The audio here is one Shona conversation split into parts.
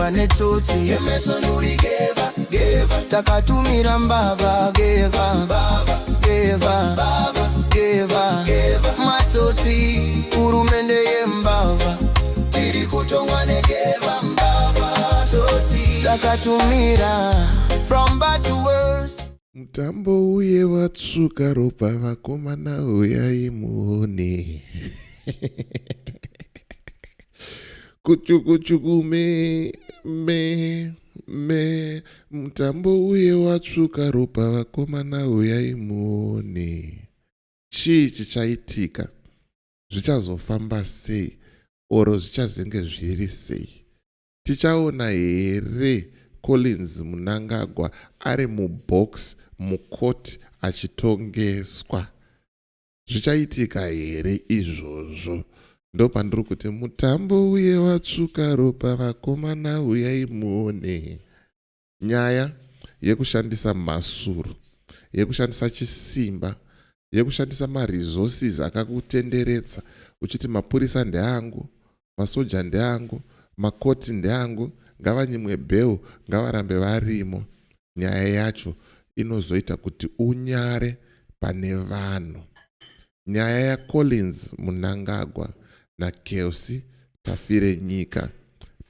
kutongwa netsotsi. Takatumira mbavha, geva geva geva matsotsi, hurumende yembavha. Tiri kutongwa negeva, mbavha, tsotsi. Takatumira from bad to worse. Mutambo uye watsvuka ropa, vakomana, uyai muone. Kuchukuchuku me me me. Mutambo uye watsvuka ropa, vakomana, uyai muone. Chii chichaitika? Zvichazofamba sei oro zvichazenge zviri sei? Tichaona here Collins Mnangagwa ari mubox mukoti achitongeswa? Zvichaitika here izvozvo? Ndopandiri kuti mutambo uye watsvuka ropa, vakomana, uyai muone. Nyaya yekushandisa mhasuru, yekushandisa chisimba, yekushandisa maresources akakutenderedza uchiti mapurisa ndeangu, masoja ndeangu, makoti ndeangu, ngavanyimwe bail, ngavarambe varimo, nyaya yacho inozoita kuti unyare pane vanhu. Nyaya yaCollins Mnangagwa naKelsey Tafirenyika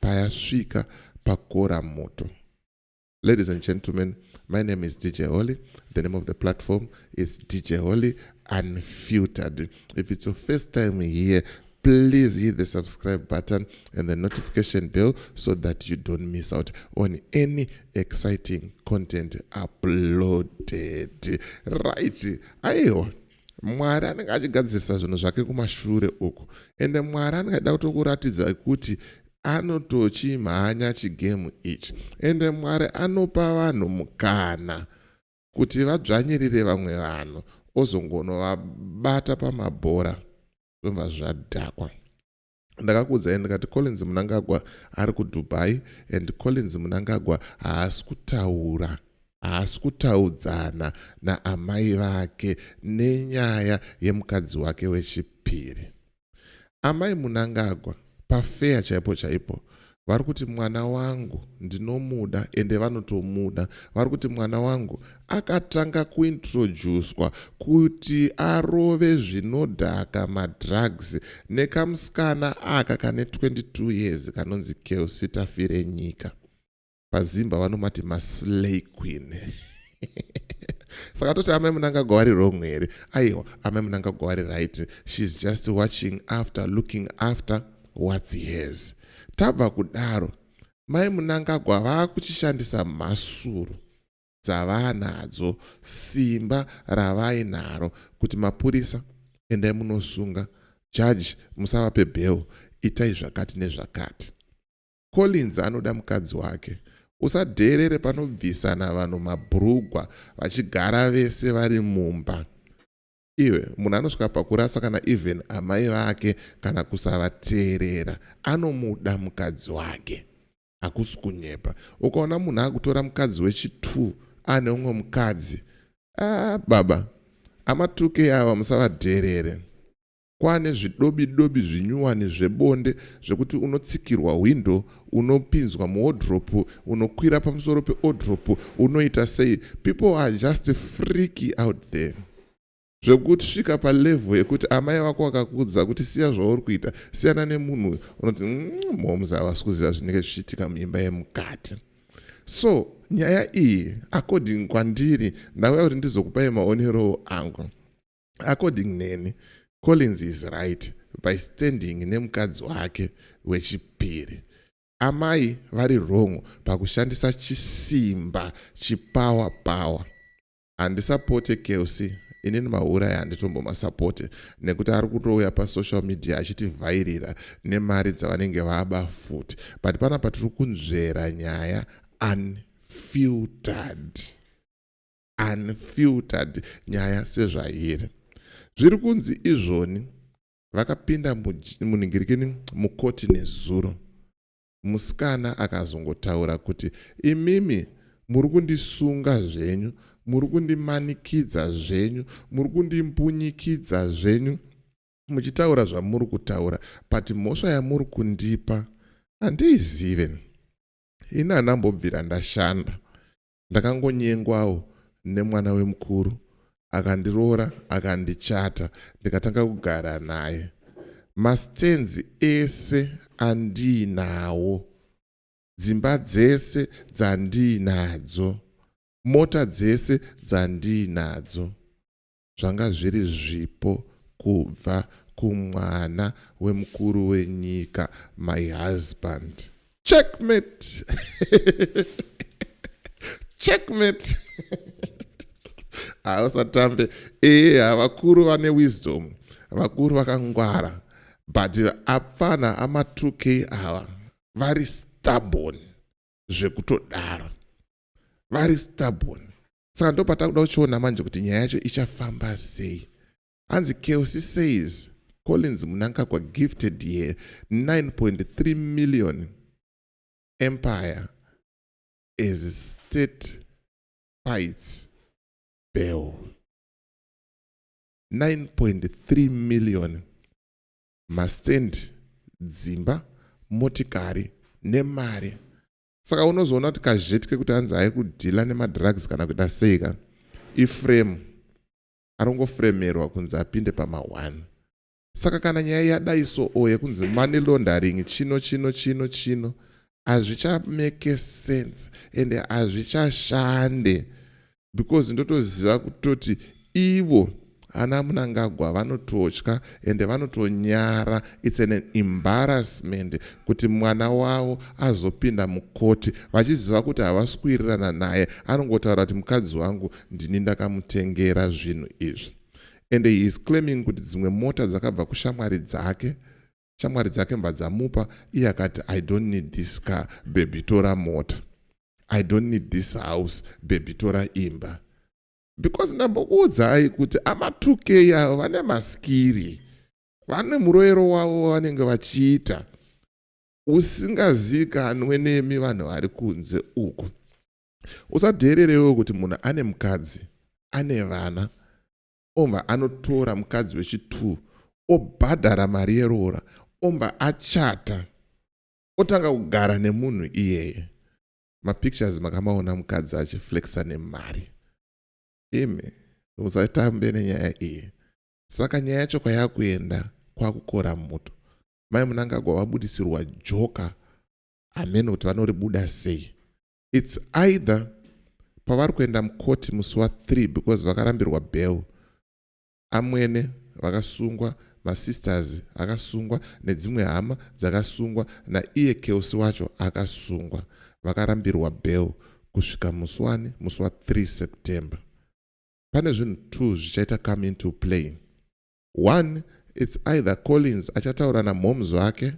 payasvika pakora moto. Ladies and gentlemen, my name is DJ Holly. The name of the platform is DJ Holly Unfiltered. If it's your first time here, please hit the subscribe button and the notification bell so that you don't miss out on any exciting content uploaded. Right, aiwa, Mwari anenge achigadzirisa zvinhu zvake kumashure uku, ende Mwari anenge achida kutokuratidza kuti anotochimhanya chigame ichi. Ende Mwari anopa vanhu mukana kuti vadzvanyirire vamwe vanhu, ozongonovabata pamabhora, zvobva zvadhakwa. Ndakakuudzai ndikati Collins Mnangagwa ari kuDubai and Collins Mnangagwa haasi kutaura, haasi kutaudzana naamai vake nenyaya yemukadzi wake wechipiri. Amai Mnangagwa, pafeya chaipo chaipo, vari kuti mwana wangu ndinomuda, ende vanotomuda. Vari kuti mwana wangu akatanga kuintroducwa kuti arove zvinodhaka, madrugs, nekamusikana aka kane 22 years kanonzi Kelsey Tafirenyika. Pazimba vanomati maslay queen. Saka toti amai Mnangagwa vari wrong here? Aiwa, amai Mnangagwa vari right. She's just watching after, looking after what's hers. Tabva kudaro, mai Mnangagwa vaakuchishandisa mhasuru dzavanadzo, simba ravainaro, kuti mapurisa, endai munosunga jaji, musavape bail, itai zvakati nezvakati. Collins anoda mukadzi wake. Usadherere panobvisana vanhu mabhurugwa vachigara vese vari mumba. Iwe, munhu anosvika pakurasa kana even amai vake kana kusavateerera. Anomuda mukadzi wake, hakusi kunyepa. Ukaona munhu akutora mukadzi wechi2 ane umwe mukadzi, ah, baba amatuke ava, musavadherere. Kwane zvidobi dobi zvinyuwani zvebonde zvekuti unotsikirwa hwindo, unopinzwa muwardrobe, unokwira pamusoro pewardrobe, unoita sei. People are just freaky out there, zvekusvika palevel yekuti amai vako vakakuudza kuti siya zvauri kuita, siyana nemunhu, unoti moms havasi kuziva zvinenge zvichiitika muimba yemukati. So nyaya iyi, according kwandiri, ndauya kuti ndizokupai maonero angu. According neni, Collins is right by standing nemukadzi wake wechipiri. Amai vari wrong pakushandisa chisimba, chipower power. Handisapote Kelsey inini, maura handitombomasapote nekuti ari kutouya pasocial media achitivhairira nemari dzavanenge vaba futi. But panapa tiri kunzvera nyaya unfiltered, unfiltered, nyaya sezvairi. Zviri kunzi izvoni vakapinda munhingirikini mukoti nezuro. Musikana akazongotaura kuti imimi muri kundisunga zvenyu, muri kundimanikidza zvenyu, muri kundimbunyikidza zvenyu muchitaura zvamuri kutaura, but mhosva yamuri kundipa handiizive. Ini handambobvira ndashanda. Ndakangonyengwawo nemwana wemukuru akandiroora akandichata ndikatanga kugara naye. Mastenzi ese andiinawo, dzimba dzese dzandiinadzo, mota dzese dzandiinadzo zvanga zviri zvipo kubva kumwana wemukuru wenyika, my husband. Checkmate! Checkmate! Hausatambe. Eya, vakuru vane wisdom, vakuru vakangwara, but apfana ama2K ava vari stubborn zvekutodaro, vari stubborn. Saka ndopatakuda kuchiona manje kuti nyaya yacho ichafamba sei. Hanzi Kelsey says Collins Mnangagwa gifted her 9.3 million empire as state fights bail. 9.3 million, mastendi, dzimba, motikari nemari. Saka unozoona kuti kazheti kekuti hanzi ai kudhila nemadrugs kana kuita sei ka, iframe arongofremerwa kunzi apinde pama1. Saka kana nyaya yadai so o yekunzi money laundering, chino chino chino chino, hazvichamake sense ende hazvichashande, because ndotoziva kutoti ivo ana Mnangagwa vanototya ende vanotonyara. It's an embarrassment kuti mwana wavo azopinda mukoti vachiziva kuti havasi kuwirirana naye. Anongotaura kuti mukadzi wangu ndini ndakamutengera zvinhu izvi, and he is claiming kuti dzimwe mota dzakabva kushamwari dzake, shamwari dzake mba dzamupa. Iye akati, "I don't need this car, baby, tora mota. I don't need this house, baby, tora imba." Because ndambokuudzai kuti ama2K avo vane maskiri, vane muroyero wavo vanenge vachiita usingazikanwe nemi vanhu vari kunze uku. Usadheererewo kuti munhu ane mukadzi, ane vana, obva anotora mukadzi wechi2, obhadhara mari yeroora, obva achata, otanga kugara nemunhu iyeye. Mapictures makamaona mukadzi achiflexa nemari. Imi musatambe nenyaya iyi. Saka nyaya yacho kwayakuenda kwakukora muto. Mai Mnangagwa vabudisirwa joka, hamene kuti vanoribuda sei. It's either pavari kuenda mukoti musi wa3, because vakarambirwa bail, amwene vakasungwa, masisters akasungwa, nedzimwe hama dzakasungwa, naiye Keusi wacho akasungwa. Vakarambirwa bail kusvika musi wani? Musi wa3 September. Pane zvinhu 2 zvichaita come into play. One, it's either Collins achataura namoms vake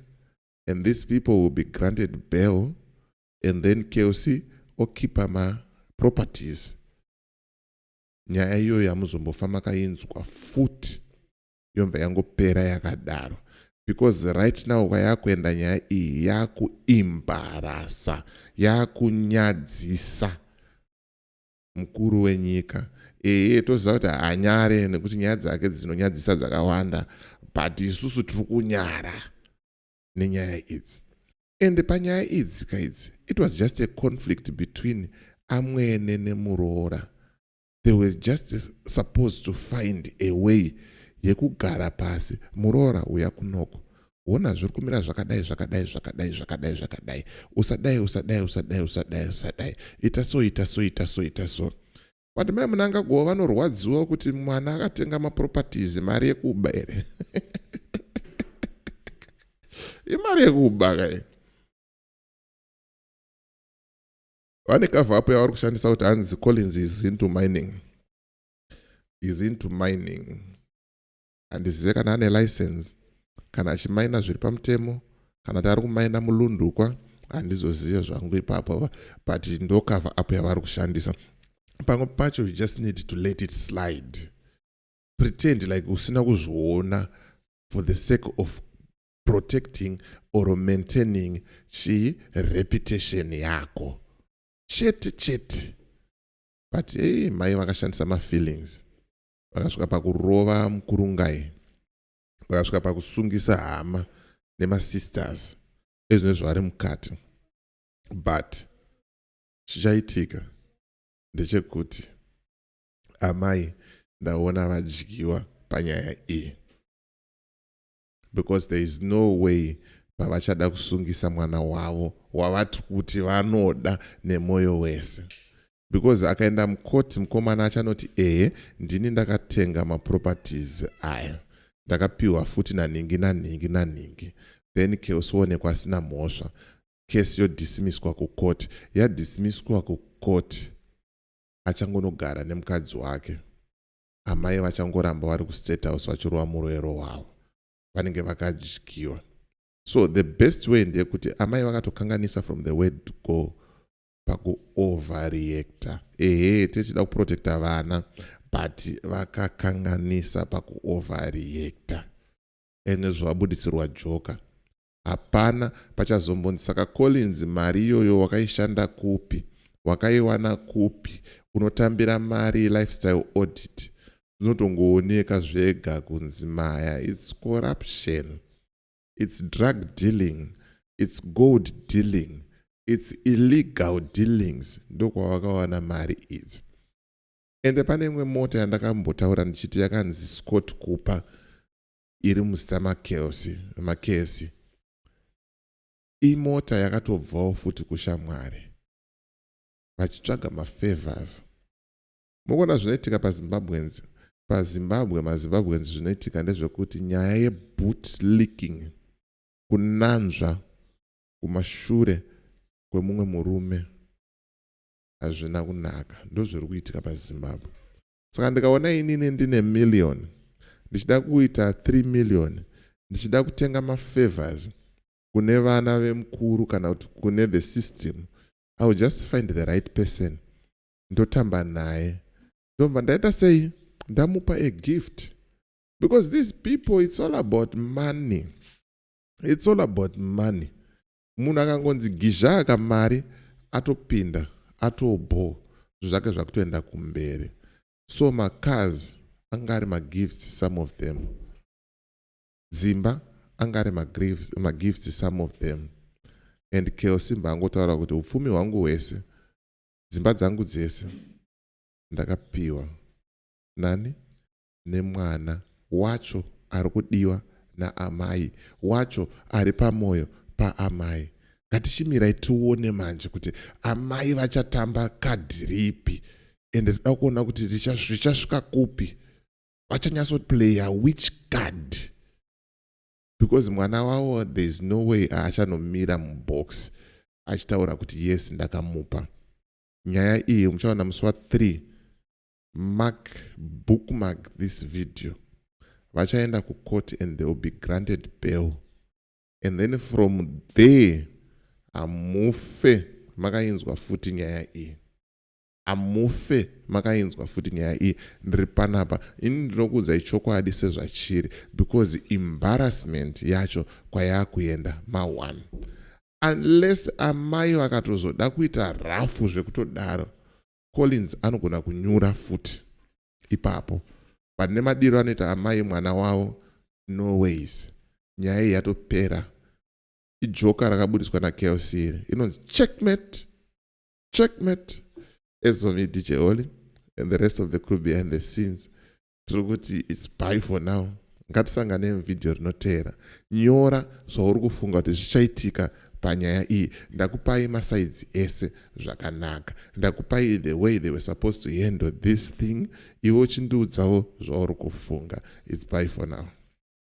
and these people will be granted bail, and then Kelsey okipa maproperties. Nyaya iyoyo yamuzombofa makainzwa futi, yobva yangopera yakadaro, because right now kwayakuenda nyaya iyi yakuimbarasa, yakunyadzisa mukuru wenyika. Ehe, toziva kuti haanyare nekuti nyaya dzake dzinonyadzisa dzakawanda, but isusu tiri kunyara nenyaya idzi. Ende panyaya idzi kaidzi, it was just a conflict between amwene nemuroora. They were just supposed to find a way yekugara pasi. Muroora, uya kunoko, ona zviri kumira zvakadai, zvakadai, zvakadai, zvakadai, zvakadai. Usadai, usadai, usadai, usadai, usadai, ita so, ita so, ita so, ita so. But mai Mnangagwa vanorwadziwa kuti mwana akatenga maproperties mari yekuba here? Imari yekuba kai. Vane cover up yavari kushandisa kuti hanzi Collins is into mining, is into mining. Handizive kana ane license, kana achimaina zviri pamutemo, kana kuti ari kumaina mulundukwa, handizozive zvangu ipapo, but ndo cover up yavari kushandisa. Pamwe pacho you just need to let it slide, pretend like usina kuzviona for the sake of protecting or maintaining chii, reputation yako chete chete. But ei, mai vakashandisa mafeelings, vakasvika pakurova mukurungai, vakasvika pakusungisa hama nemasisters ezvine zvavari mukati. But chichaitika ndechekuti amai ndaona vadyiwa panyaya iyi, because there is no way pavachada kusungisa mwana wavo wavati kuti vanoda nemwoyo wese, because akaenda mukoti, mukomana achanoti, "Ehe, ndini ndakatenga maproperties aya, ndakapiwa futi nanhingi nanhingi nanhingi." Then Kelsey onekwa asina mhosva, kesi yodismisswa kukoti. Yadismisswa kukoti, achangonogara nemukadzi wake. Amai vachangoramba vari kuState House vachirova murwero wavo, vanenge vakadyiwa. So the best way ndeyekuti amai vakatokanganisa from the word go pakuoverreacta. Ehe, tichida kuprotecta vana, but vakakanganisa pakuoverreacta, ende zvavabudisirwa joka. Hapana pachazombonzi, "Saka Collins, mari iyoyo wakaishanda kupi? Wakaiwana kupi? Unotambira mari lifestyle audit?" Zvinotongooneka zvega kunzi maya, it's corruption, it's drug dealing, it's gold dealing, it's illegal dealings, ndokwavakawana mari idzi. Ende pane imwe mota yandakambotaura ndichiti yakanzi Scott Cooper, iri muzita maKelsey. Imota yakatobvawo futi kushamwari vachitsvaga mafavors. Mukuona zvinoitika paZimbabweans, paZimbabwe, maZimbabweans, zvinoitika ndezvekuti nyaya yeboot licking, kunanzva kumashure kwemumwe murume, hazvina kunaka. Ndozviri kuitika paZimbabwe. Saka ndikaona inini ndine million, ndichida kuita 3 million, ndichida kutenga mafavors kune vana vemukuru kana kuti kune the system, I will just find the right person, ndotamba naye, ndobva ndaita sei, ndamupa a gift, because these people, it's all about money, it's all about money. Munhu akangonzi gizha kamari, atopinda, atobho, zvinhu zvake zvakutoenda kumberi. So macars anga ari magifts, some of them, dzimba anga ari magifts, some of them. And Kelsey angotaura kuti upfumi hwangu hwese, dzimba dzangu dzese, ndakapiwa nani? Nemwana wacho ari kudiwa naamai wacho, ari pamwoyo paamai. Ngatichimirai tione manje kuti amai vachatamba kadhi ripi, ende toda kuona kuti richasvika kupi, vachanyatsoplaya which card, because mwana wavo, there is no way achanomira mubox achitaura kuti, "Yes, ndakamupa." Nyaya iyi muchaona musi wa3. Mark, bookmark this video. Vachaenda kucourt and they will be granted bail, and then from there hamufe makainzwa futi nyaya iyi, hamufe makainzwa futi nyaya iyi. Ndiri panapa ini, ndinokuudzai chokwadi sezvachiri, because embarrassment yacho kwayakuenda ma1, unless amai vakatozoda kuita rafu zvekutodaro, Collins anogona kunyura futi ipapo. But nemadiro anoita amai mwana wavo, no ways. Nyaya iyi yatopera. Ijoka rakabudiswa naKelsey iri inonzi checkmate, checkmate. As for me, DJ Oli, and the rest of the crew behind the scenes, tiri kuti it's bye for now. Ngatisangane muvhidhiyo rinoteera. Nyora zvauri kufunga kuti zvichaitika panyaya iyi. Ndakupai masides ese zvakanaka, ndakupai the way they were supposed to handle this thing. Iwe uchindiudzawo zvauri kufunga. It's bye for now.